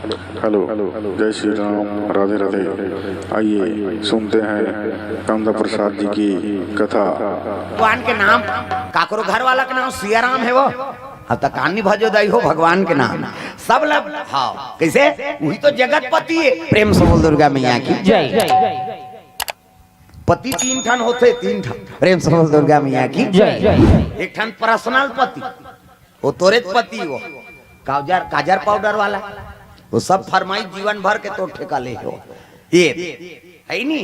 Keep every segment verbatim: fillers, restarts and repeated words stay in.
Hello, जय श्री राम, राधे राधे। आइए सुनते हैं कांदा प्रसाद जी की कथा। भगवान के नाम, काकरो घर वाला के नाम सिया राम हे वो। अब तक कानी भजो दाई हो भगवान के नाम। सब लब, हाँ, कैसे? वही तो जगतपति है। प्रेम से बोल दुर्गा मैया की जय। पति तीन ठन होथे, तीन ठन। प्रेम से बोल दुर्गा मैया की जय। एक ठन पर्सनल पति, वो तोरे पति, वो काजर, काजर पाउडर वाला, वो सब फरमाइश जीवन भर के तोर ठेका ले हो। ये है नी।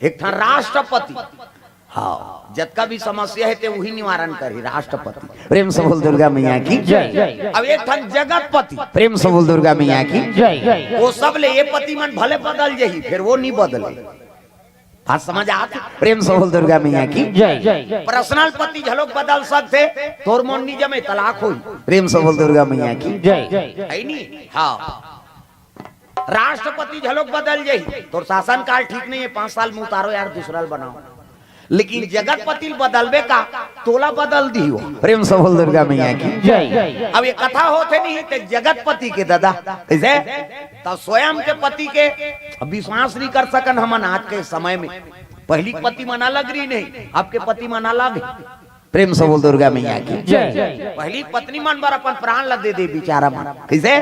एक ठन राष्ट्रपति, हाँ, जतका भी समस्या हे ते उही निवारण करही, राष्ट्रपति। प्रेम से बोल दुर्गा मैया की जय। अब एक ठन जगतपति, प्रेम से बोल दुर्गा मैया की जय। वो सब ले ये पति मन भले बदल जाही, फिर वो नहीं बदले। बात समझ आत? प्रेम से बोल दुर्गा मैया की जय। पर्सनल पति घलोक बदल सकथे, तोर मन नी जमे, तलाक होही। प्रेम से बोल दुर्गा मैया की जय। है नी? हाँ। राष्ट्रपति घलोक बदल जाही, तोर शासनकाल ठीक नहीं है, पांच साल में उतारो यार, दूसरा ल बनाओ। लेकिन जगतपति ल बदलबे का, तोला बदल दिही वो। प्रेम से बोल दुर्गा मैया की जय। अब ये कथा होथे नहीं ते जगतपति के दादा, कैसे? तब स्वयं के पति के अब विश्वास नहीं कर सकन हमन आज के समय में। पहली पति मन अलग रही नहीं, अब के पति मन अलग हे। प्रेम से बोल दुर्गा मैया की जय। पहली पत्नी मन बर अपन प्राण ला दे दे बेचारा मन, कैसे?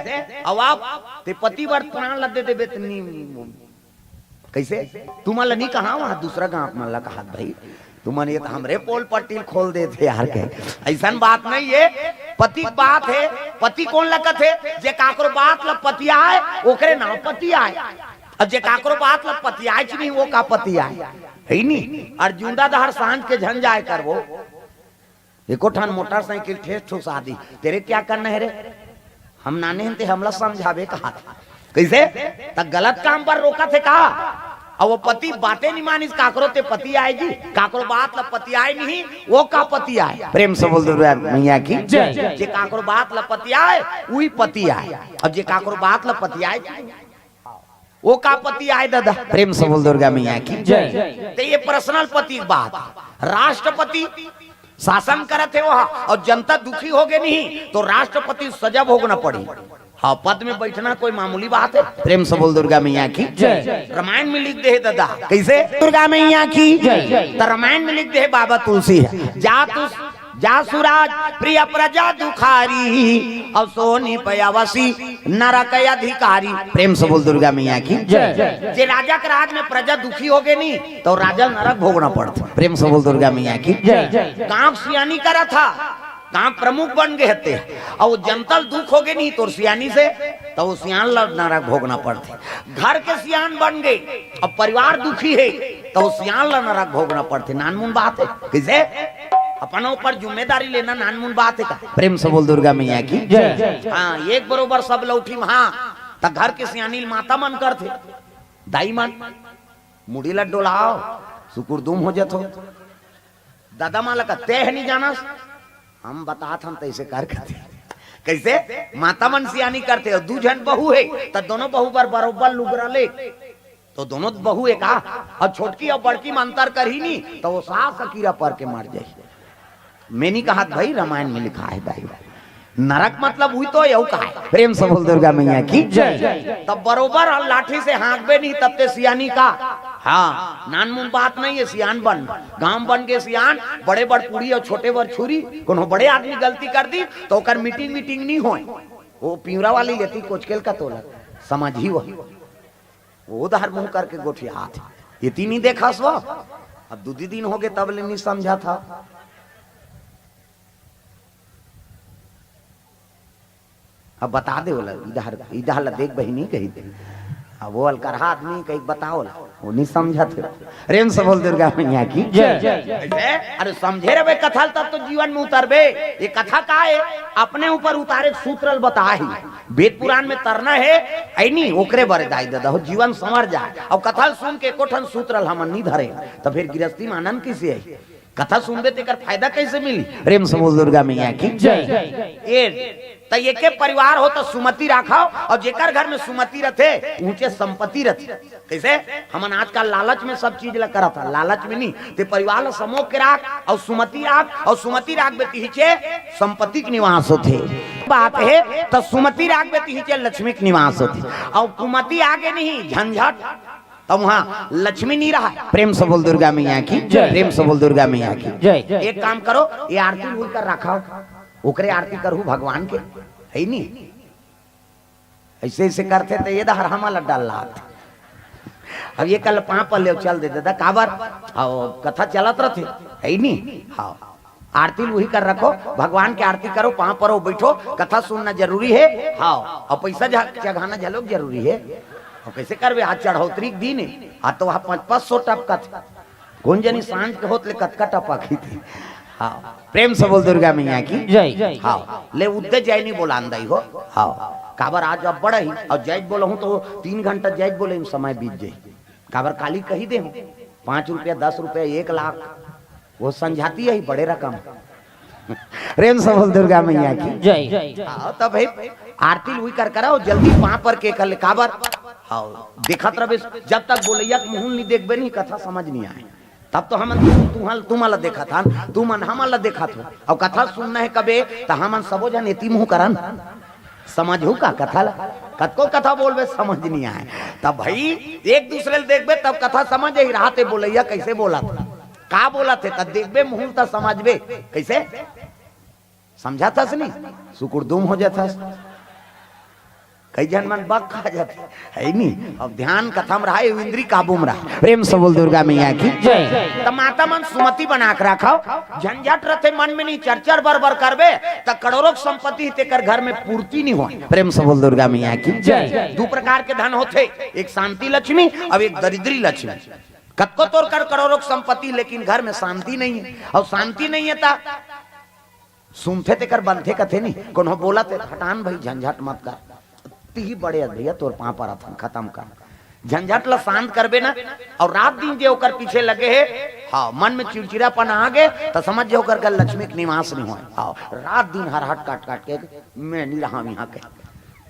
अब आप ते पति बर प्राण ला दे देबे त नी, कैसे? तुमन ला नहीं कहा, वहां दूसरा गांव मन ला कहा भाई, तुमन ये तो हमरे पोल पट्टी खोल देथे यार, कहे ऐसन बात नहीं है। पति के बात है। पति कोन ला कथे? जे काकरो बात ला पतियाए, ओकरे नाम पति आए। अब जे काकरो बात ला पतियाए च नहीं, वो का पति आए? है नी? और जिंदा दहर सांझ के झन जाए करबो, एको ठन मोटरसाइकिल ठेस ठुसा दी, तेरे क्या करना है रे? हम नाने हन ते हमला समझाबे कहा था। कैसे? त गलत काम पर रोकत हे का? अब वो पति बाते नहीं मानिस, काकरो ते पति आए जी, काकरो बात ला पति आए नहीं, वो का पति आए? प्रेम से बोल दुर्गा मैया की जय। जे काकरो बात ला पति आए, वही पति आए। अब जे काकरो बात ला पति आए, वो का पति आए दादा? प्रेम से बोल दुर्गा मैया की जय। ते ये पर्सनल पति के बात, राष्ट्रपति शासन करत हे वहां, और जनता दुखी हो गए नहीं, तो राष्ट्रपति सजा भोगना पड़ी। हाँ, पद में बैठना कोई मामूली बात है? प्रेम से बोल दुर्गा मैया की जय। रामायण में लिख दे हे दादा, कैसे? दुर्गा मैया की जय। तो रामायण में लिख दे हे बाबा तुलसी है, जा तू जासुराज प्रिय प्रजा दुखारी, और सोनी पयावसी नरक अधिकारी। प्रेम से बोल दुर्गा मैया की जय। जे राजा के राज में प्रजा दुखी हो गए नहीं, तो राजा नरक भोगना पड़ता। प्रेम से बोल दुर्गा मैया की जय। गांव सियानी करा था, गांव प्रमुख बन गए हते, और वो जनता ल दुख हो गए नहीं तोर सियानी से, तो वो सियान ला नरक भोगना पड़ते। घर के सियान बन गए, अब परिवार दुखी है, तो वो सियान ला नरक भोगना पड़ते। नानमुन बात है, कैसे? अपन ऊपर जिम्मेदारी लेना नानमुन बात है का? प्रेम से बोल दुर्गा मैया की जय। हाँ, एक बरोबर सब लौठी वहां, त घर के सियानी ल माता मन करथे, दाई मन, मुड़ी ला डोलाओ, सुकुरदुम हो जथो। दादा मन ला का तेह नहीं जानस, हम बतात हन तैसे कर करते। कैसे? माता मन सियानी करथे, और दू झन बहू है, त दोनों बहू बर बरोबर लुगरा ले, तो दोनों बहू एक आ, और छोटकी और बड़की में अंतर करही नहीं, तो वो सास अकीरा पर के मर जाही। मैं नहीं कहत भाई, रामायण में लिखा है दाई। नरक मतलब हुई तो यहू कहा है। प्रेम से बोल दुर्गा मैया की जय। तब बरोबर लाठी से हाँकबे नहीं, तब ते सियानी का। हाँ, नानमुन बात नहीं है, सियान बन। गांव बन के सियान, बड़े बड़ पूरी और छोटे बड़ छुरी। कोनो बड़े आदमी गलती कर दी, तो ओकर मीटिंग मीटिंग नहीं होए। वो पिंवरा वाली लेती कोचकेल का तोला, समझ ही वही। वो उधार मुंह करके गोठियात हे। ये तीन ही देखस वो। अब दू दी दिन हो गए, तब ले नहीं समझा था। अब बता दे बोला, इधर, इधर ला देख बहिनी कही दे। अब वो अलकरहा आदमी कही बताओ ला, वो नहीं समझा थे। प्रेम से बोल दुर्गा मैया की जय। अरे समझे रे बे कथा ल, तब तो जीवन में उतरबे। ये कथा का है? अपने ऊपर उतारे सूत्र ल बताही। वेद पुराण में तरना है, ऐ नी, ओकरे बारे दाई ददा हो, जीवन संवर जाए। और कथा ल सुन के एको ठन सूत्र ल हमन नहीं धरे, तो फिर गृहस्थी में आनंद कैसे आई? कथा सुनबे तेकर फायदा कैसे मिली? प्रेम से बोल दुर्गा मैया की जय। ए, त एके परिवार हो त सुमति राखव, और जेकर घर में सुमति रथे, ऊंचे संपत्ति रथे। कैसे? हमन आजकल लालच में सब चीज ला करत हन, लालच में नहीं। ते परिवार ला समोग के राख, और सुमति राख, और सुमति राखबे तिहिचे संपत्ति के निवास होथे। बात हे, त सुमति राखबे तिही च लक्ष्मी के निवास होथे। अउ कुमति आगे नहीं, झंझट, त उहाँ लक्ष्मी नहीं रहय। प्रेम से बोल दुर्गा मैया की जय। प्रेम से बोल दुर्गा मैया की जय। एक काम करो, ये आरती उही कर रखव, ओकरे आरती करहू भगवान के, हे नी? अइसे अइसे करथे त ये दहर हमन ला डर लागथे। अब ये कल पाँव पर ले चल दे दादा, काबर? अउ कथा चलत रथे, हे नी? हाँ, आरती उही कर रखव, भगवान के आरती करव, पाँव परव, बइठव, कथा सुनना जरूरी हे। हाँ, अउ पइसा झ-, चघाना घलोक जरूरी हे। अउ कइसे करबे, आज चढ़ौतरी के दिन हे, आज तो वहाँ पाँच पाँच सौ टपकत हे। कोन जनी सांझ के होत ले कतका टपकही ते। हाँ, प्रेम से बोल दुर्गा मैया की जय। हाँ, ले उद्दे जय नहीं बोलान दई हो। हाँ, काबर आज अब्बड़ ही, अउ जय बोलहूँ त तीन घंटा जय बोले में समय बीत जाही। काबर काली कही दे हूँ, पाँच रुपया, दस रुपया, एक लाख, वो संझाती हे बड़े रकम। प्रेम से बोल दुर्गा मैया की जय। हाँ, तब हे आरती उही कर करव, जल्दी पाँव पर के कर ले, काबर? हाँ, देखत रहबे, जब तक बोलइया के मुँह नहीं देखबे नहीं, कथा समझ नहीं आय। तब तो हमन तू, तुहल-, तुमन ला देखत हन, तुमन हमन ला देखत हो। अउ कथा सुनना हे कबे, त हमन सबो झन एती मुँह करन। समझहू का कथा ला? कतको कथा बोलबे, समझ नहीं आय। तब भई, एक दूसरे ला देखबे, तब कथा समझ आही, रहा ते बोलइया कइसे बोलत हे, का बोलत हे, त देखबे मुँह त समझबे। कइसे? समझत हस नहीं? सुकुड़दुम हो जात हस। कई झन मन बक खा जाथे, हे नी? अब ध्यान कथा म रहा, इंद्री काबू म रहा। प्रेम से बोल दुर्गा मैया की जय। त माता मन सुमति बना के रखव, झंझट रथे मन में नहीं, चरचर बर बर करबे, त करोड़ों के संपत्ति हे, तेकर घर में पूर्ति नहीं होय। प्रेम से बोल दुर्गा मैया की जय। दू प्रकार के धन होथे, एक शांति लक्ष्मी अउ एक दरिद्री लक्ष्मी। कतको तोर कर करोड़ों के संपत्ति, लेकिन घर में शांति नहीं हे, अउ शांति नहीं हे त सुनथे तेकर बनथे कथे नहीं, कोनो बोलत हे, हटान भई, झंझट मत कर, तिही बड़े अस भइया, तोर पाँव परत हन, खतम कर। झंझट ला शांत करबे ना, अउ रात दिन जे ओकर पीछे लगे हे, हाँ, मन में चिड़चिड़ापन आगे, त समझ जे ओकर घर लक्ष्मी के निवास नहीं होय। हाँ, रात दिन हरहट काट काट के, मैं नहीं रहा यहाँ के।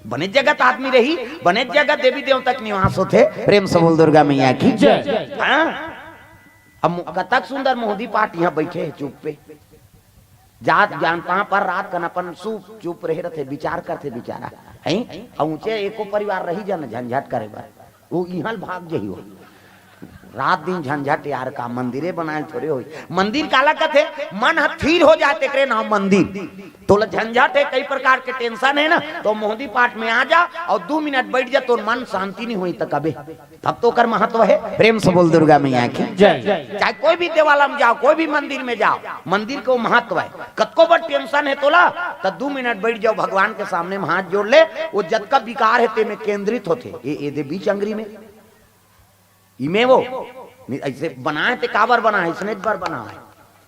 बने जगह त आदमी रही, बने जगह देवी देवता के निवास होथे। प्रेम से बोल दुर्गा मैया की जय। हाँ? अब मो-, कतक सुंदर मोहदी पाठ यहाँ बइठे हे चुप पे। जात ज्ञान पाँव पर रात कन अपन सुप चुप रहे रथे, विचार करथे बिचारा। हैं? अउ ऊँचे एको परिवार रही जाना झंझट करे बर। वो इहाँ ल भाग जही हो। रात दिन झंझट यार का, मंदिरे बनाए ल थोरे होही। मंदिर काला कथे? मन ह थिर हो जाए तेकरे नाम मंदिर। तोला झंझट हे, कई प्रकार के tension हे ना, त मोहदी पाठ में आ जा अउ दू मिनट बइठ जा, तोर मन शांति नहीं होही त कबे। तब तो ओकर महत्व हे। प्रेम से बोल दुर्गा मैया की जय। चाहे कोई भी देवालय में जाव, कोई भी मंदिर में जाव, मंदिर के वो महत्व हे। कतको बड़ tension हे तोला, त दू मिनट बइठ जाव भगवान के सामने में हाथ जोड़ ले, वो जतका विकार हे तेमे केंद्रित होथे। ये, ये दे बीच अंगरी में, इमे वो, नहीं, अइसे बनाए ते काबर बनाए, अइसने बर बनाए।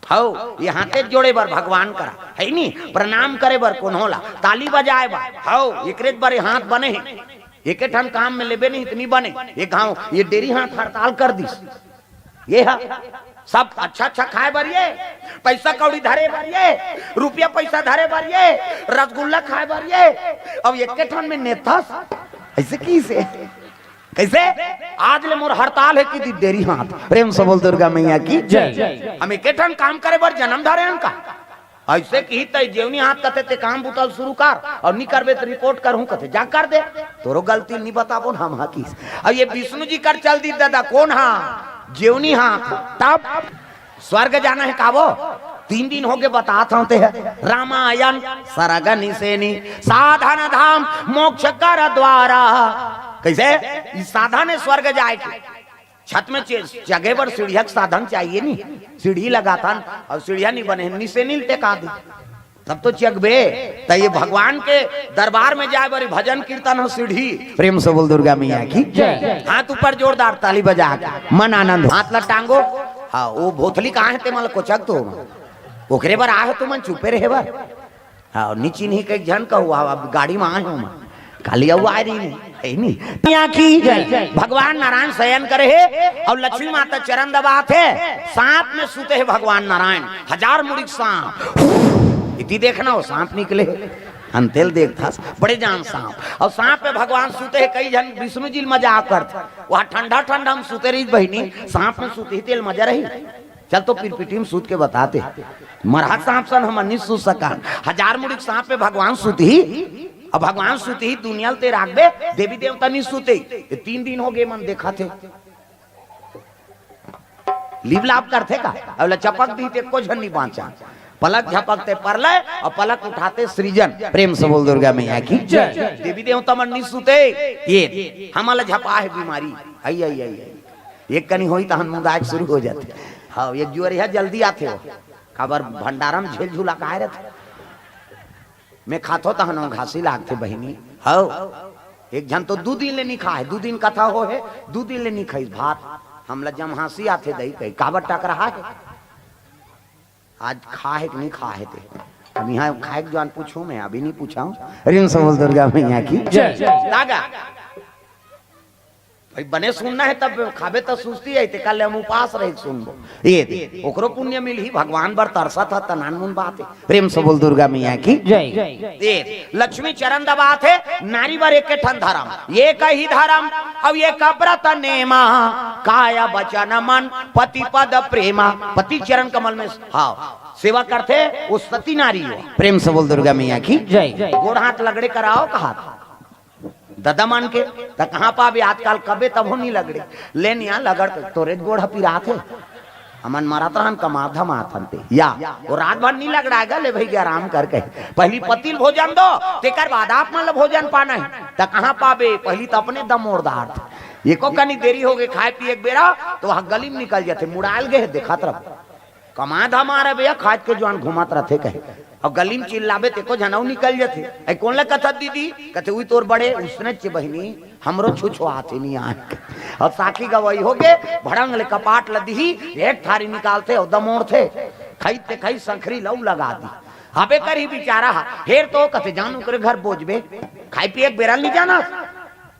हव, ये हाथे जोड़े बर भगवान करा, हे नी? प्रणाम करे बर कोनो ला, ताली बजाए बर, हव, एकरे बर ये हाथ बने हे। एके ठन काम में लेबे नहीं, इतनी बने। ये गाँव, ये डेरी हाथ हड़ताल कर दिस। ये हा, सब अच्छा अच्छा खाए बर ये, पइसा कौड़ी धरे बर ये, रुपया पइसा धरे बर ये, रसगुल्ला खाए बर ये। अब एके ठन में नेथस, अइसे कइसे? कइसे? आज ले मोर हड़ताल हे कि दी डेरी हाथ। प्रेम से बोल दुर्गा मैया की जय। हम एके ठन काम करे बर जनम धरे हन का? अइसे कही तय जेवनी हाथ कथे ते काम बुता ल शुरू कर, अउ नी करबे त report करहूँ कथे, जा कर दे। तोरो गलती ल नी बताबो न हम हा किस। अब ये विष्णु जी कर चल दी दादा, कोन हा? जेवनी हाथ। तब स्वर्ग जाना हे का वो? तीन दिन होगे बतात हँव ते ह। रामायण सरग निसेनी, साधन धाम मोक्ष कर द्वारा। कइसे? ई साधन हे स्वर्ग जाए के। छत में चे-, चघे बर सीढ़िया के साधन चाहिए नी, सीढ़ी लगाथन अउ सीढ़िया नी बने, निसेनी ल टेका दे, तब तो चघबे। त ये भगवान के दरबार में जाए बर भजन कीर्तन हो सीढ़ी। प्रेम से बोल दुर्गा मैया की जय। हाथ ऊपर जोरदार ताली बजा के मन आनंद, हाथ ला टांगो। हाँ, वो भोथली कहाँ हे ते मन ल कोचक तो, ओकरे बर आए हो तुमन चुपे रहे बर। हाँ, नी चिन्ही कई झन कहू, अब गाड़ी में आए हँव मैं, काली अउ आए रही नहीं, हे नी। मैया की जय। भगवान नारायण शयन करे हे अउ लक्ष्मी माता चरण दबात हे, साँप में सुते हे भगवान नारायण, हजार मुड़ी के साँप। इति देखना हो, साँप निकले हे, अंते ल देखथस, बड़े जान साँप। अउ साँप में भगवान सुते हे, कई झन विष्णु जी ल मजाक करथे, वहाँ ठंडा ठंडा में सुते रही बहिनी, साँप में सुते ही तेल मजा रही। चल तो पिरपिटी में सूत के बताते। मरहा सांप सन हमन नि सुत सकन। हजार मुड़ी के सांप पे भगवान सुतही, अब भगवान सुतही दुनिया ल ते राखबे, देवी देवता नि सुते। ये तीन दिन हो गए मन देखा थे। लिप लाप करथे का? अब ले चपक दी ते को झन नि बांचा। पलक झपकते परलय और पलक उठाते सृजन। प्रेम से बोल दुर्गा मैया की जय। देवी देवता मन नि सुते। ये हमला झपा है बीमारी। आई आई आई आई। एक कनी होई तहन मुंदाए के शुरू हो जाथे। हाँ, एक जुअर यह जल्दी आथे हो। काबर भंडारा म झेल झुला काहे रहथे? मैं खाथो तहन घासी लागथे बहिनी। हव, एक झन तो दू दिन ले नि खाए, दू दिन कथा हो हे, दू दिन ले नि खाइस भात। हमला जमहासी आथे दई कही, काबर टकराहा हे? आज खा हे कि नि खा हे ते? अब यहाँ खाए के जवान पूछूं मैं, अभी नि पूछा हूँ। रिम से बोल दुर्गा मैया की जय। दागा। भाई बने सुनना है तब खाबे त सुस्ती है, ते कल हम उपास रहे सुनबो। ये दे, ओकरो पुण्य मिलही, भगवान बर तरसत ह, तनान मुन बात है। प्रेम से बोल दुर्गा मैया की जय। ये लक्ष्मी चरण दबात है, नारी बर एक ठन धर्म, ये कही धर्म, अब ये कब्रत नेमा, काय बचन मन पति पद प्रेमा। पति चरण कमल में, हाँ, सेवा करथे, वो सती नारी हो। प्रेम से बोल दुर्गा मैया की जय। गोड़ हाथ लगड़े कराओ कहा ददा मन के, त कहाँ पाबे आजकल, कबे तभो नि लगड़े। ले निया लगड़ के तोरे गोड़ ह पिरात हे। हमन मरत रहन, कमात धमात हन ते। या, वो रात भर नि लगड़ाएगा, ले भई आराम करके। पहली पति ल भोजन दो, तेकर बाद आप मन ल भोजन पाना है। त कहाँ पाबे, पहली त अपने दमोर दार। एको कनी देरी हो गए खाए पिए के बेरा, तो वहाँ गली में निकल जाथे, मुड़ायल गए हे, देखत रहो। कमा धमा रहे भैया, खाज के जुआन घूमत रथे कहे। अउ गली म चिल्लाबे तेको झनऊ निकल जथे। "ऐ कोन ल कथत दीदी?" कथे, "उई तोर बड़े उसने चे बहिनी, हमरो छुछुआथे नि आए।" अउ साखी गवाही हो गे, भड़ंग ले कपाट ल दिही, एक थारी निकालथे अउ दमोड़थे। खई ते खई संखरी लऊ लगा दी। अबे करही बिचारा हा, हेर तो कथे, "जान ओकरे घर बोजबे, खाई पिए के बेरा ल नि जाना।"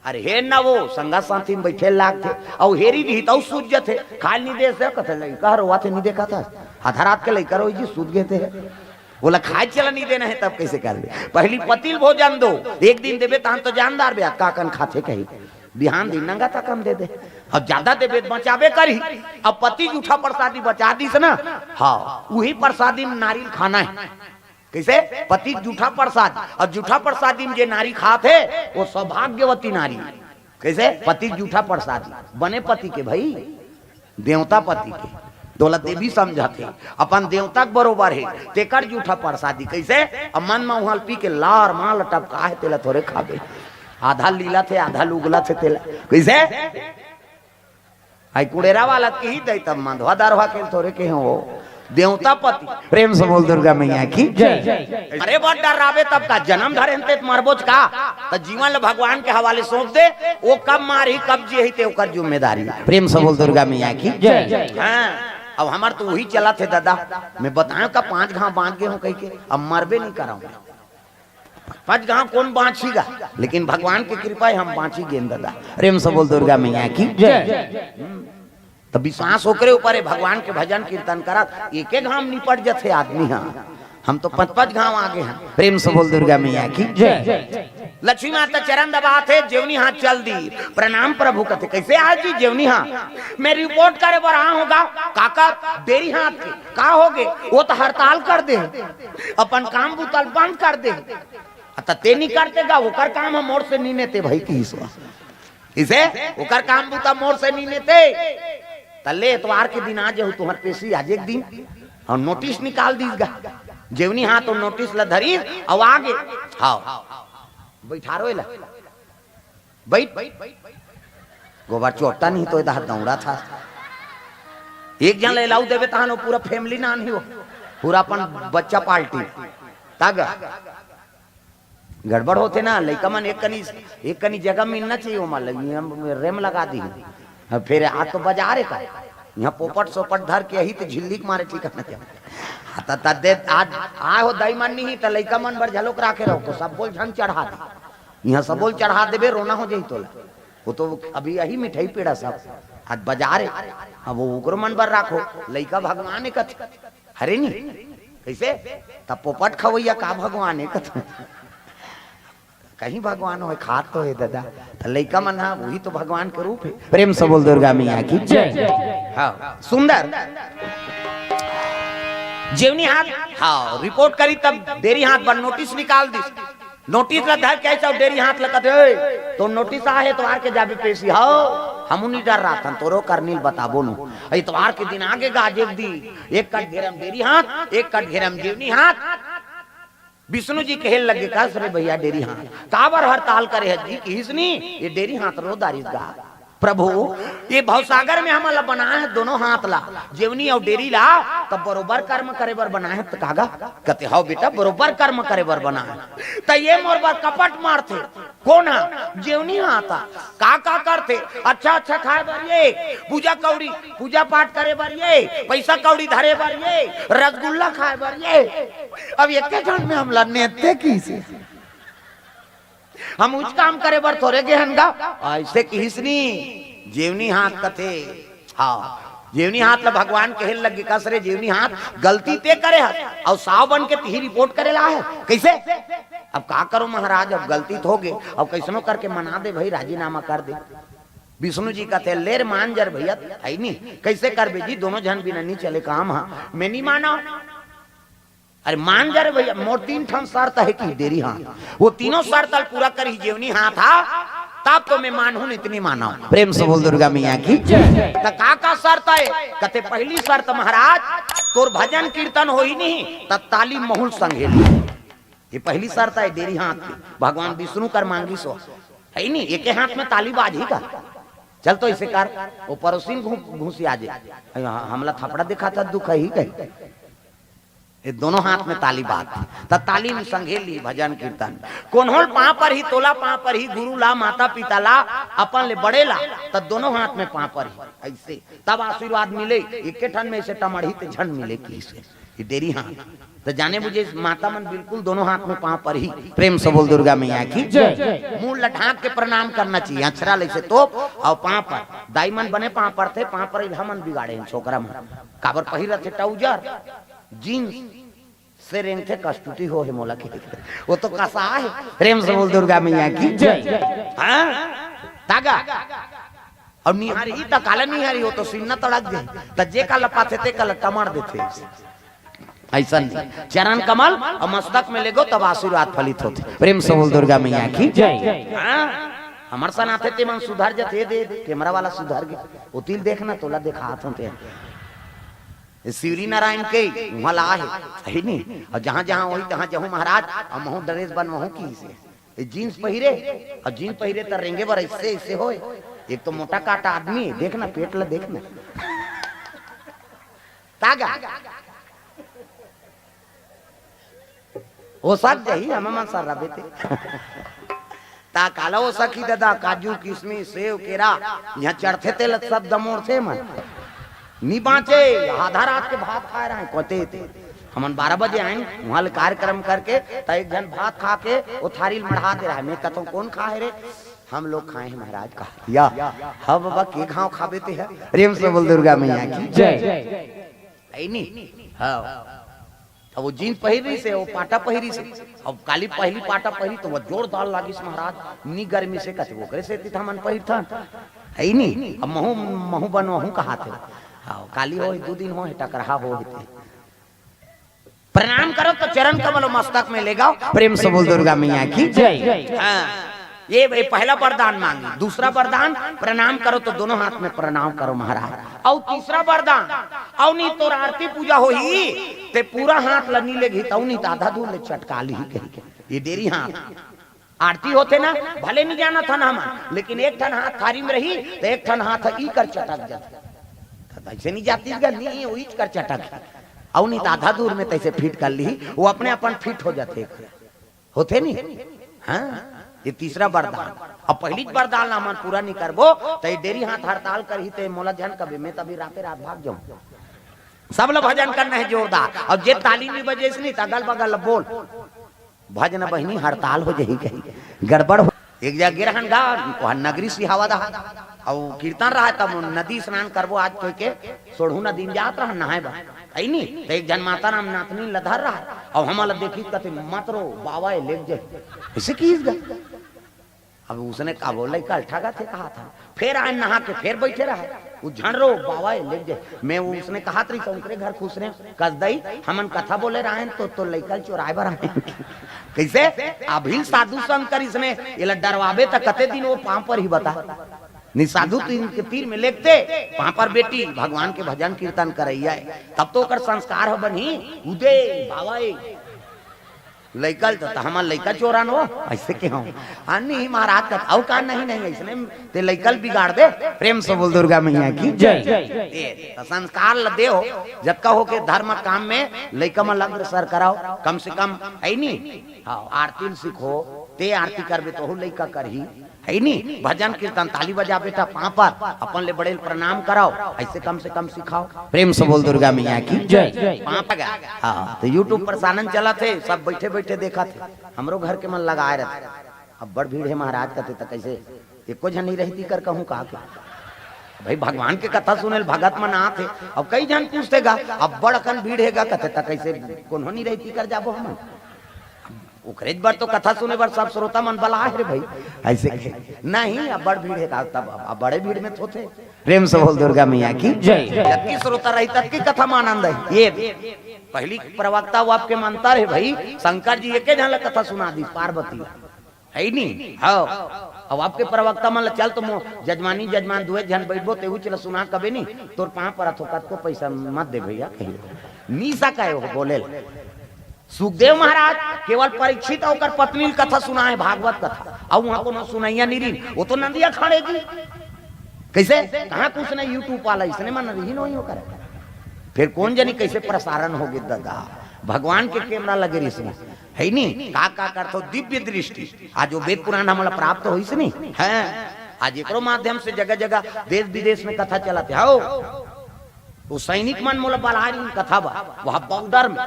अरे हे न वो संगा साथी म बइठे लागथे, अउ हेरी दिही तउ सूत जथे, खाल नि दे से कथे, "लइका ह रोवाथे नि देखत हस, आधा रात के लइका रोई जी सूत गे ते।" बोला, "खाए चला नि देना है तब कैसे कर ले? पहली पति ल भोजन दो।" एक दिन देबे तहन तो जानदार बे, का कन खाथे कही, बिहान दिन नंगा तकन दे दे। अब ज्यादा देबे त बचाबे करही। अब पति जूठा प्रसादी बचा दिस ना, हाँ, उही प्रसादी म नारी ल खाना है। कैसे? पति के जूठा प्रसाद। अउ जूठा प्रसादी म जे नारी खात हे, वो सौभाग्यवती नारी। कैसे? पति के जूठा प्रसादी, बने पति के भई, देवता पति के। तोला देवी समझत हे, अपन देवता के बरोबर हे, तेकर जूठा प्रसादी। कैसे? अब मन म उहाँ ल पी के लार माल टपका हे, तेला थोरे खाबे। आधा लीलत हे, आधा ल उगलत हे तेला। कैसे? आई कुड़ेरा वाला कही दे तब मंधवा दरवा के थोरे के हो देवता पति। प्रेम से बोल दुर्गा मैया की जय। अरे बड़ डर्राबे तब का, जन्म धरे हन ते त मरबोच का? त जीवन ल भगवान के हवाले सौंप दे, वो कब मारही कब जियही ते ओकर जिम्मेदारी। प्रेम से बोल दुर्गा मैया की जय। हाँ, अब हमर तो उही चलत हे ददा, मैं बताएं का पांच घाव बांच गे हूँ कहिके, अब मरबे नि करंव। पांच घाव कोन बांचही गा, लेकिन भगवान के कृपा हे हम बांची गेन ददा। प्रेम से बोल दुर्गा मैया की जय। त विश्वास ओकरे ऊपर हे, भगवान के भजन कीर्तन करत एके घाव म निपट जथे आदमी हा। हम तो पांच पांच घाव आगे हन। प्रेम से बोल दुर्गा मैया की जय। लक्ष्मी माता चरण दबात हे, जेवनी हाथ चल दी, प्रणाम प्रभु कथे। कैसे आज जी जेवनी हाथ? मैं रिपोर्ट करे बर आ हूँ गा, काका देरी हाथ के का हो गे? वो तो हड़ताल कर दे, अपन काम बुता ल बंद कर दे। त ते नि करते गा, ओकर काम ह मोर से नि नेते भई किहिस वा। इसे ओकर काम बुता मोर से नि नेते। त ले एतवार के दिन आ जाहू तुहर पेशी आज एक दिन। अउ नोटिस निकाल दीस गा। जेवनी हाथ तो नोटिस ल धरिस अउ आगे। हाँ, बइठारो एला। बइठ। गोबर चोट्टा नहीं तो इधर दौड़ा था। एक झन ल अलाउ देबे तहन वो पूरा फैमिली नानही हो, पूरा अपन बच्चा पार्टी। तग गड़बड़ होथे ना, लइका मन एक कनी, एक कनी जगह मिलना चाहिए, ओमा लगी हम रेम लगा दी। अब फिर आ तो बाजार हे का, यहाँ पोपट सोपट धर के यही तो झिल्ली के मारे ठीक है। हाँ, त, त दे, आज आए हो दाई मन नहीं, त लइका मन बर झलोक राखे रहो, तो सब बोल झन चढ़ा दे। यहाँ सब बोल चढ़ा देबे, रोना हो जाई तोला। वो तो अभी यही मिठाई पेड़ा सब। आज बाजार हे, अब वो ओकरो मन बर राखो, लइका भगवान हे कथे। हरे नी? कैसे? त पोपट खवैया का भगवान हे कथे। कहीं भगवान होय, खात तो हे दादा। त लइका मन हा, वही तो भगवान के रूप हे। प्रेम से बोल दुर्गा मैया की जय। हाँ, सुंदर। जेवनी हाथ, हाँ, रिपोर्ट करी तब डेरी हाथ बर नोटिस निकाल दिस। नोटिस ला धर के ऐसा डेरी हाथ ला कथे, "ओए, तो नोटिस आ हे, एतवार के जाबे पेशी।" "हव, हमू नी डर रहा थन, तोरो करनी ल बताबो नु।" एतवार के दिन आगे गाजे दी, एक कट घेरम डेरी हाथ, एक कट घेरम जेवनी हाथ। विष्णु जी कहे लगे, "कस रे भैया डेरी हाथ, काबर हड़ताल करे हस जी?" किहिस नी, "ये डेरी हाथ रो दारिस गा। प्रभु, ये भवसागर में हमन ला बनाए हे दोनों हाथ ला, जेवनी अउ डेरी ला, तब बरोबर कर्म करे बर बनाए हे।" त कागा कथे, "हव बेटा, बरोबर कर्म करे बर बनाए हे।" त ये मोर बर कपट मारथे। कोन हा? जेवनी हाथ हा। का का करथे? अच्छा अच्छा खाए बर ये, पूजा कौड़ी, पूजा पाठ करे बर ये, पैसा कौड़ी धरे बर ये, रसगुल्ला खाए बर ये। अब एके ठन में हमला नेते किसे? हम उच काम करे बर थोरे गे हन गा। ऐसे किहिस नी, जेवनी हाथ कथे। हाँ, जेवनी हाथ ला भगवान कहे लगे, "कस रे जेवनी हाथ, गलती ते करे हस, अउ साव बन के तिही रिपोर्ट करे ला हे। कैसे?" "अब का करो महाराज, अब गलती तो हो गे, अब कैसनो करके मना दे भाई, राजीनामा कर दे।" विष्णु जी कथे, "ले रे मान जा रे भैया, है नी, कैसे करबे जी, दोनों झन बिना नी चले काम हा, मैं नी मानव।" "अरे मान जा रे भैया, मोर तीन ठन शर्त हे," किहिस डेरी हाथ। "वो तीनों शर्त ल पूरा करही जेवनी हाथ हा, तब तो मैं मानहूं, नी त नी मानव।" प्रेम से बोल दुर्गा मैया की। त का का शर्त हे? कथे, "पहली शर्त महाराज, तोर भजन कीर्तन होही नी, त ताली महूं ल संघे लिही।" ये पहली शर्त हे डेरी हाथ की। भगवान विष्णु कर मांगिस हे, है नी, एके हाथ में ताली बाजही का? चल तो ऐसे कर, वो पड़ोसी घुसिया जे, हमला थपड़ा दिखाथा, दुख ही कही। ये दोनों हाथ में ताली बाज, त ताली में संघे लिही भजन कीर्तन। कोनो ल पांव परही, तोला पांव परही, गुरु ला, माता पिता ला, अपन ले बड़े ला, त दोनों हाथ में पांव परही, ऐसे तब आशीर्वाद मिले। एके ठन में से टमड़ही ते झन मिले किहिस हे। ये डेरी हाथ। त जाने बुझे माता मन बिल्कुल दोनों हाथ में पांव परही। प्रेम से बोल दुर्गा मैया की। जय। मुंह ला ढांक के प्रणाम करना चाहिए। अछरा ले से तोप अउ पांव पर। दाई मन बने पांव परथे, पांव पर हमन बिगाड़े हन छोकरा मन। काबर पहिरथे ट्राउजर, जींस से रेंगथे, कस्तूरी हो हे मोला के। वो तो कसा हे। प्रेम से बोल दुर्गा मैया की। जय। हाँ? तागा। अउ निहारही त काला निहारही, वो तो सीना तड़क जाही। त जे काला पाथे ते काला टमड़ देथे। ऐसा नहीं, चरण कमल अउ मस्तक में लेगो तब आशीर्वाद फलित होथे। प्रेम से बोल दुर्गा मैया की। जय। हाँ? हमर सन आथे ते मन सुधर जथे, दे, दे, कैमरा वाला सुधर गे। ओती ल देखना, तोला देखात हों ते। ये शिवरी नारायण के उहाँ ला हे, है नी? अउ जहाँ जहाँ होही तहाँ जहूँ महाराज, अउ महूँ ड्रेस बनवाहूँ किहिस हे। ये जींस पहिरे, अउ जींस पहिरे त रेंगे बर ऐसे ऐसे होय। एक तो मोटा काटा आदमी हे, देखना पेट ला देखना। तागा। ओ सक जाही, हम मन सर रबे ते। ता काला ओ सखी ददा, काजू, किशमिश, सेव, केरा, इहाँ चढ़थे तेला सब दमोरथे मन। नी बाँचे, आधा रात के भात खाए रहन, कोते ते। हमन बारह बजे आएन, उहाँ ले कार्यक्रम करके, त एक झन भात खा के, ओ थारी ल मढ़ा दे रहा है। मैं कहता हूँ, "कौन खा है रे?" "हम लोग खाए हैं महाराज," कहा। या, "हाँ बाबा, के घाव खाबे ते है?" प्रेम से बोल दुर्गा मैया की। जय। है नी? हाँ। अब वो जींस पहिर रहिस हे, वो पाटा पहिरिस हे। अब काली पहिली पाटा पहिरी त वो जोरदार लागिस महाराज, नी गर्मी से कथे, "ओकरे सेती त हमन पहिरथन।" है नी? अब महूँ, महूँ बनवाहूँ कहाथे। हाँ, काली होही, दू दिन होही, टकरहा होही ते। प्रणाम करो त चरण कमल मस्तक में लेगव। प्रेम से बोल दुर्गा मैया की। जय। हाँ। ये भाई पहला वरदान मांगी, दूसरा वरदान प्रणाम करो त दोनों हाथ में प्रणाम करो महाराज। अउ तीसरा वरदान, अउ नी तोर आरती पूजा होही, ते पूरा हाथ ल नी लेगही, तउ नी त आधा दूर ले चटका लिही कही के। ये डेरी हाथ। आरती होथे ना, भले नी जानत हन हमन, लेकिन एक ठन हाथ थारी में रही, त एक ठन हाथ ह ई कर चटक जाथे। त ऐसे नी जातिस गा, नी, वो ई कर चटक। अउ नी त आधा दूर में तैसे फिट कर लिही, वो अपने अपन फिट हो जाथे। होथे नी? हाँ, ये तीसरा वरदान। अब पहिली वरदान ला हमन पूरा नी करबो, त ये डेरी हाथ हड़ताल करही, ते मोला झन कबे, मैं तभी राते रात भाग जाऊँ। सब ला भजन करना है जोरदार। अब जे ताली नी बजेस नी, त अगल बगल ला बोल, "भजन बहिनी हड़ताल हो जाही कही, गड़बड़ हो।" एक जगह गे रहन गा, वहाँ नगरी सिहावा दहा, अउ कीर्तन रहा, तब नदी स्नान करबो आज कह के, सोढ़ू नदी में जात रहन नहाए बर। है नी? त एक झन माता राम नातनी ल धर रहा, अउ हमन ल देखी कथे, "मत रो, बाबा ए लेग जाही।" ऐसे किहिस गा। अब उसने का बोला, "लइका ल ठगा थे," कहा था। फिर आए नहा के, फिर बैठे रहा। वो झन रो बाबा ए, लेग जाए। मैं वो उसने कहा तरी, "ओकरे घर खुसरे कस दई, हमन कथा बोले रहेन तो, तो लइका ल चोराए बर आए।" कैसे? अभिल साधु संग करिस ने, एला डरवाबे त कते दिन वो पांव परही बता। नहीं, साधु तीर के तीर में लेगते, पांव पर बेटी भगवान के भजन कीर्तन करइया है, तब तो ओकर संस्कार ह बनही। उदे बाबा ए, लइका ल त, त हमर लइका चोरन हो, ऐसे के हो। हाँ, नहीं महाराज का, अउ का, नहीं, नहीं, ऐसने ते लइका ल बिगाड़ दे। प्रेम से बोल दुर्गा मैया की जय। ए, त संस्कार ल दे हो, जतका हो के धर्म काम में लइका मन ल अग्रसर कराओ, कम से कम, है नी? हाँ, आरती ल सिखो, ते आरती करबे तो लइका करही, है नी? भजन कीर्तन, ताली बजा बेटा, पांव पर अपन ले बड़े ल प्रणाम कराओ, ऐसे कम से कम सिखाओ। प्रेम से बोल दुर्गा मैया की जय। पांव पर गा। हाँ, तो YouTube प्रसारण चलत हे, सब बैठे बैठे देखत हे। हमरो घर के मन लगाए रहते, अब्बड़ भीड़ हे महाराज, कथे त कैसे एको झन नहीं रहती कर कहूँ का के। भाई, भगवान के कथा सुने ल भगत मन आत हे, अब कई झन पूछते गा, अब्बड़ अकन भीड़ हे गा, कथे त कैसे कोनो नहीं रहती कर जाबो हमन। ओकरेच बर तो कथा सुने बर सब श्रोता मन बलाए हे रे भाई। ऐसे कहे, नहीं, अब्बड़ भीड़ हे का, तब अब बड़े भीड़ में थोथे। प्रेम से बोल दुर्गा मैया की जय। जतकी श्रोता रही, ततकी कथा में आनंद है। ये पहली प्रवक्ता वो आपके मंत्र है भाई, शंकर जी एके झन ला कथा सुना दी, पार्वती ला। है नी? हाँ। अब आपके प्रवक्ता मन ला, "चल तो मो-, जजमानी जजमान दुए झन बैठबो, तेहू चला सुना कबे नी, तोर पांव परत हो, कतको पैसा मत दे भैया," कहियो। नी सकय हो बोले ल। सुखदेव महाराज केवल परीक्षित अउ ओकर पत्नी ल कथा सुनाए, भागवत कथा, अउ वहां कोनो सुनैया नहीं रही, वो तो नंदिया खड़े जी। कैसे? कहाँ कुछ नहीं, YouTube वाला इसने मन रही नहीं करे। फिर कौन जनी कैसे प्रसारण होगे दादा, भगवान के कैमरा लगे रहिस में, है नी? का का करथो दिव्य दृष्टि, आज वो वेद पुराण हमला प्राप्त होइस नी है। आज एकरो माध्यम से जगह जगह देश विदेश में कथा चलत हे। हो, वो सैनिक मन मोला बलाए रहिन कथा बर, वह बॉर्डर में,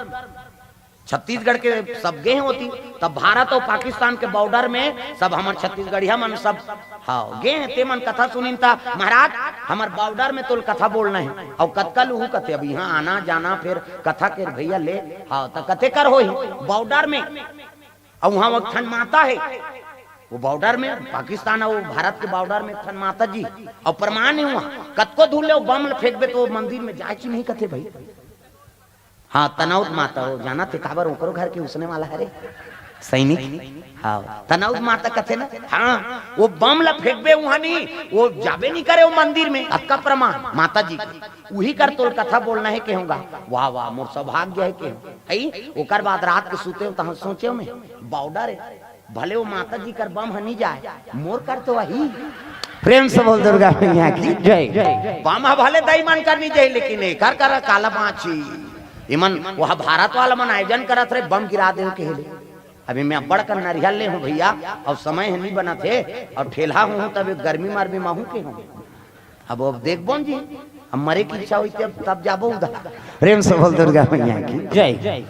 छत्तीसगढ़ के सब गे होती, तब भारत अउ पाकिस्तान के बॉर्डर में सब हमर छत्तीसगढ़िया मन सब, हाँ, गे हे, ते मन कथा सुनिन त, "महाराज, हमर बॉर्डर में तोल कथा बोलना हे, अउ कतका लुहू कथे, अब यहाँ आना जाना, फिर कथा के भैया ले, हाँ, त कथे कर होही बॉर्डर में, अउ वहाँ वो ठन माता हे, वो बॉर्डर में, पाकिस्तान अउ भारत के बॉर्डर में ठन माता जी, अउ प्रमाण हे वहाँ, कतको दूर ले वो बम ल फेंकबे तो वो मंदिर में जाए ची नहीं कथे भाई।" हाँ, तनौद माता हो, जानत हे काबर, ओकरो घर के उसने वाला हे रे, सैनिक। हाँ, तनौद माता कथे ना, हाँ, वो बम ला फेंकबे उहाँ नी, वो जाबे नी करे वो मंदिर में, अतका प्रमाण माता जी के। उही कर तोल कथा बोलना हे कहूँगा। वाह, वाह, मोर सौभाग्य हे के, है, ओकर बाद रात के सुते हो, तहाँ सोचे में, बॉर्डर हे, भले वो माता जी कर बम ह नी जाए, मोर कर तो आही। प्रेम से बोल दुर्गा मैया की जय। बम ह भले दई मन कर नी जाए, लेकिन एकर कर काला बाँची। इमन वह भारत वाला मन आयोजन करत रहे, बम गिरा दे के ले। अभी मैं अब्बड़ कन नरिहर ले हूँ भैया, अब समय ह नी बनत हे, अउ ठेलहा हूँ, तब गर्मी मरमी माहूँ के हूँ। अब, अब देखबो जी, अब मरे की इच्छा होई तब, तब जाबो उधर। प्रेम से बोल दुर्गा मैया की जय।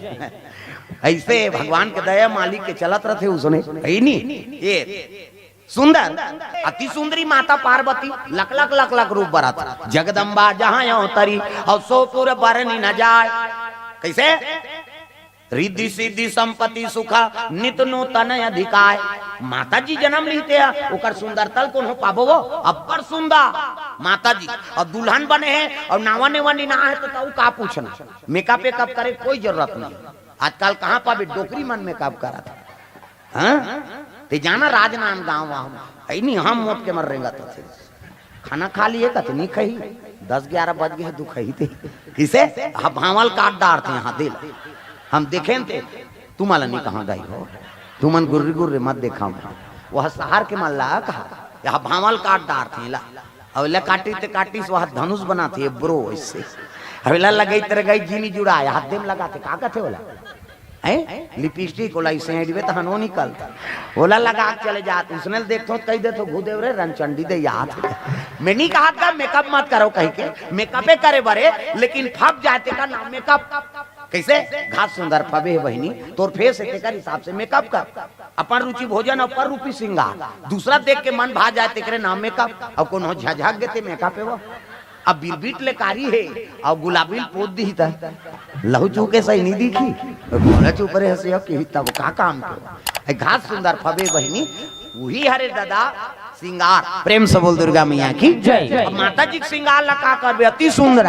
ऐसे भगवान के दया मालिक के चलत रहथे उसने, है नी? ये सुंदर, अति सुंदरी माता पार्वती, लख लख लख लख रूप बरत, जगदम्बा जहाँ अवतरी, अउ सो पुर बरनी न जाय। कैसे? रिद्धि सिद्धि संपत्ति सुखा नित नूतन अधिकाय। माता जी जन्म लिहिते हे, ओकर सुंदरता ल कोनो पाबो वो? अब्बड़ सुंदर माता जी। अउ दुल्हन बने हे अउ नावा नेवा निना हे, तो तऊ का पूछना? मेकअप वेकअप करे कोई जरूरत नहीं। आजकल कहाँ पाबे, डोकरी मन मेकअप करत हे। हाँ? ते जाना राजनांदगांव वहाँ, है नी, हम मोट के मर रेंगत होथे। खाना खा लिए कथे, नी खही, दस ग्यारह बज गे हे, तू खही ते। किसे? हाँ, भांवल काट डारथे यहाँ, दिल। हम देखेन ते, तुम्हाला नी कहाँ गई हो, तुमन गुर्री गुर्री मत देखा। वह शहर के मन ला कहा, यहाँ भांवल काट डारथे ला। अउ ला काटी ते काटिस, वह धनुष बनाथे, ब्रो, ऐसे। अउ ला लगाई तेरे गई जीनी जुड़ा, हाथ दे म लगाथे, का कथे ओला? हैं? लिपस्टिक ओला इसे हेडवे त हनो निकलता। ओला लगा के चले जात, उसने ल देखथो त कही देथो, "घू देव रे, रनचंडी दे याद।" मैं नी कहा था मेकअप मत करो कही के, मेकअपे करे बरे, लेकिन फब जाए तेकर नाम मेकअप। कैसे? घात सुंदर फबे हे बहिनी, तोर फेस हे तेकर हिसाब से मेकअप कर। अपन रुचि भोजन अउ पर रूपी श्रृंगार, दूसरा देख के मन भा जाए तेकरे नाम मेकअप। अउ कोनो झझक गे ते मेकअप हे वो। अब बिरबिट ले कारी हे, अउ गुलाबी ल पोत दिही त लहू चूके सही नी दिखी। घोड़ा चुप रहे हंसी, अब किही तब का काम के? ए घात सुंदर फबे बहिनी, उही हरे दादा, श्रृंगार। प्रेम से बोल दुर्गा मैया की जय। अब माता जी के श्रृंगार ला का करबे, अति सुंदर।